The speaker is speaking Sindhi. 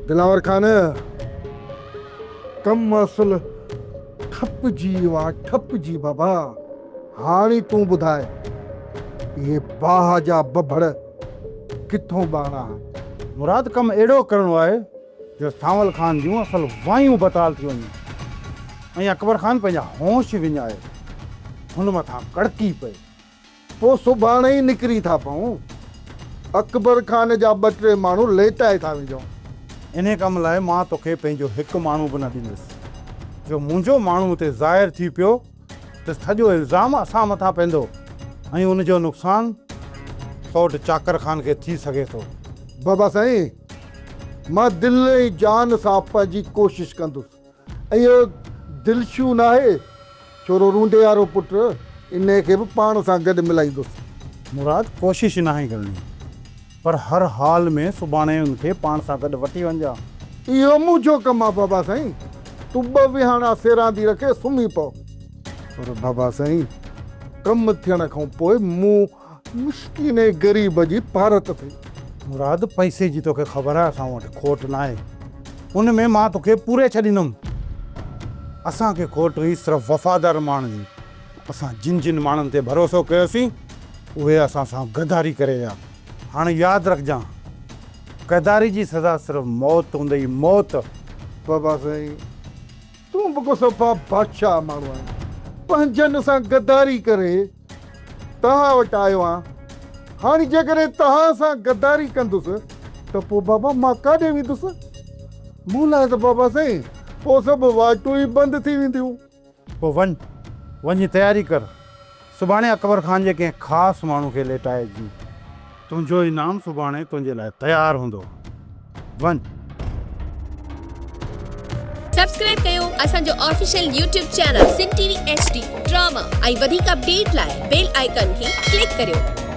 دلاور خان، ڪم اصل ٺپجي ويو آ، ٺپجي بابا. هاڻي تون ٻڌاء، اهي باهه جا ڀڀڙ ڪٿون ٻاڻا؟ مراد ڪم اهڙو ڪرڻو آهي جو سانول خان جون اصل وايون بتال ٿي وڃن ۽ اڪبر خان پنهنجا هوش وڃائي هن مٿان ڪڙڪي پئي. پوء سڀاڻي ئي نڪري ٿا پئون. اڪبر خان جا ٻه ٽي ماڻهو ليٽائي ٿا وجهون. انهيء ڪم لاء مان توکي پنهنجو هڪ ماڻهو به نه ڏيندس. جو منهنجو ماڻهو اتي ظاهر ٿي پيو ته سڄو الزام اسان مٿان پوندو ۽ ان جو نقصان سوٽ چاڪر خان کي ٿي سگهي ٿو. بابا سائين، مان دل ۽ جان سان پنهنجي ڪوشش ڪندس. ۽ اهو دلشو ناهي، ڇورو رونڊي وارو پٽ، انهيء کي به پاڻ سان گڏ ملائيندس. مراد، ڪوشش ناهي ڪرڻي، پر هر حال ۾ سڀاڻي ان کي پاڻ سان گڏ وٺي وڃجان. اهو منهنجو ڪم آ بابا سائين، تون ٻه ويهاڻا سيراندي رکي سمهي پئو. پر بابا سائين، ڪم ٿيڻ کان پوء مون مسڪين ۽ غريب جي پارت اٿئي. مراد، پئسي جي توکي خبر آهي اسان وٽ کوٽ ناهي. ان ۾ مان توکي پوري ڇڏيندم. اسان کي کوٽ هئي صرف وفادار ماڻهن جي. اسان جن جن ماڻهن تي ڀروسو ڪيوسين، اهي اسان سان غداري ڪري ويا. هاڻي ياد رکجان، غداري جي سزا صرف موت هوندئي، موت! بابا سائين، تون به ڪو صفا بادشاهه ماڻهو آهين. پنهنجن سان غداري ڪري توهان وٽ آيو آهيان. هاڻي جيڪڏهن توهان سان غداري ڪندس ته پوء بابا مان ڪاڏي ويندس؟ مون لاء ته بابا سائين پوء سڀ واٽون ئي بند ٿي وينديون. پوء وڃ، وڃي تياري ڪر. سڀاڻي اڪبر خان جي ڪنهن خاص ماڻهو کي ليٽائجي. تنهنجو انعام سڀاڻي تنهنجي لاء تيار هوندو. وڃ. سبسڪرائب ڪيو اسان جو official YouTube channel Sindh T V H D drama ۽ وڌيڪ اپڊيٽ لاء بيل آئيڪان کي ڪلڪ ڪريو.